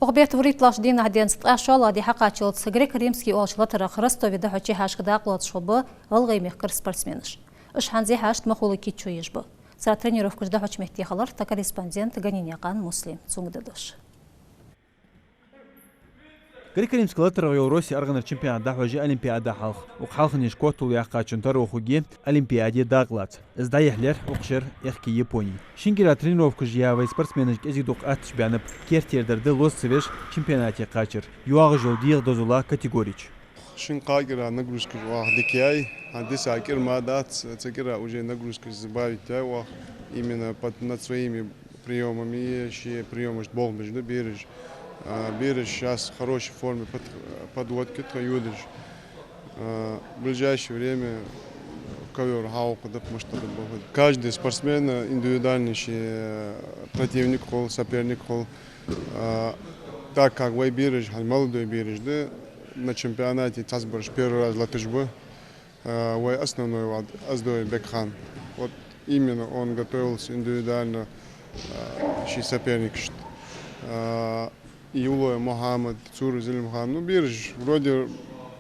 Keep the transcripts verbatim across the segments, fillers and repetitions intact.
Укх бетта вурийтталагӀча дийнахьа денз ткъаь шоллагӀа ди хьакхаччалца греко-римский оалача латарах Ростове дӀахьоча яхьашка дакъа лоацаш хургба гӀалгӀай мехка спортсменаш. Уж хӀанз яхьашт Махулай кийчо еш ба. Цар тренировкаш дӀахьоча метте хилар тха корреспондент Ганинаькъан Муслим. Цунга да дош. Греко-римски латарах йола Россе аргӀанара чемпионат дӀахьош я Олимпиада хьалха. Укх хьалхарча шера котало яьккхачун таро хургья Олимпиаде дакъа лаца. Из дӀаяхьа лерхӀ укх шера аьхке Японе. Шин кӀира тренировкаш я вай спортсменашка кӀезига-дукха аттача баьннаб, керттера дар да лоза ца веш чемпионате кхачар йоагӀаш йола дегӀа дозала категореча. Шин-кхаь кӀира нагрузкаш оаха дика яьй, хӀанз диса кӀира ма дац, цу кӀира уже нагрузкаш сбавить яьй оаха, именно под, над своими приёмами, шоай приёмашта болх беш да бераш. А, бераш сейчас в хорошей форме под-, подводки тха йодаш. А, в ближайшее время ковёр хьагӀовкха да, мишта да бахад. Каждый спортсмен индивидуальный ший противник хул, соперник хул. А, так как вай бераш, хӀанз молодой бераш да, на чемпионате цхьаццабараш первый раз латаш ба. А, вай основной вад Оздой Бекхан. Вот именно он готовился индивидуально, а, ший соперникашта. А, Евлой Мухьмад, Цур Зелимхан. Ну, бераш вроде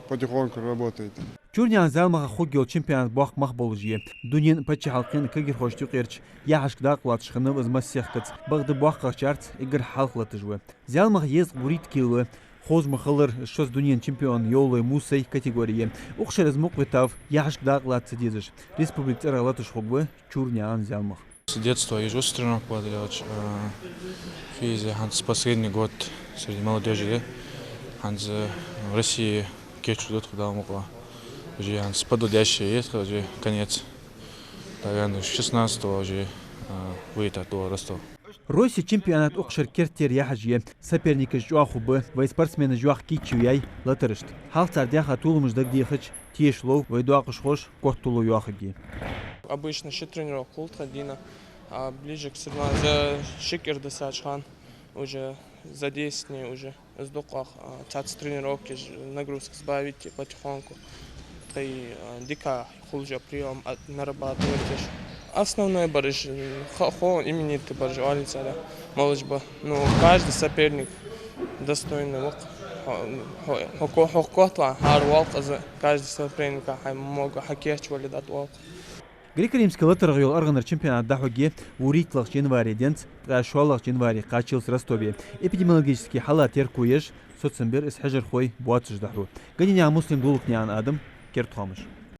потихоньку работает. Чурнаькъан Зелимха хургйола чемпионат боккха мах болаш я. Дунен, паччахьалкхен кагирхошта юкъерча яхьашка дакъа лоацаш хиннав из массехказа. Бакъда боккхагӀчарца эггара хьалха латаш ва. Зелимха езткъа вурийтталагӀа кила ва. Хоза ма хиллара, из шозза дунен чемпион Евлой Мусай категоре я. Укх шера из мукъавитав яхьашка дакъа лаца ца дезаш. Республика цӀерагӀа латаш хургва Чурнаькъан Зелимха. С детства езаш ва со тренировка делать, э, физи, хӀанз последний год среди молодёжи я. ХӀанз, э, в России кийчо да тхо, Дала мукъалахь. Уже хӀанз подводящая я тха, уже конец. Тахан шестнадцатого уже, э, вылетать ду Ростов. Россе чемпионат укх шера керттера яхьаш я. Соперникаш чӀоагӀа хургба, вай спортсменаш йоккха кийчо яьй латарашта. Хьалха цар даьха толамаш дагадехача, тешал лов вай доакъашхоша котало йоахаргья. Обычно ши тренировка хул тха дийнахьа, а ближе к соревнованиям за ши кӀира дисача хана уже за десять дней уже из дукха, а, цхьацца тренировкаш, нагрузка сбавить потихоньку. Тхоай, а, дика хул уже приём, а, нарабатывать еш. Основной бараш, м, хо-, хо именитый бараш оалий царех, молодёжь ба. Ну, каждый соперник достойный ва-кх. Хьо-, хьо-, хьо-, хьо-, хьо-, котла хӀара волкъаза, каждый соперника хьай мога хьакийчвале дӀатӀаволкъа. Греко-римски латарах йола аргӀанара чемпионат дӀахьоргья вурийтталагӀча январе денз ткъаь шоллагӀча январе кхаччалца Ростове. Эпидемиологически хьала терко еш, соцам бир из хьежархой боацаш дӀахьу. Ганинаькъан Муслим, Дулатнаькъан Адам, «Керда хоамаш».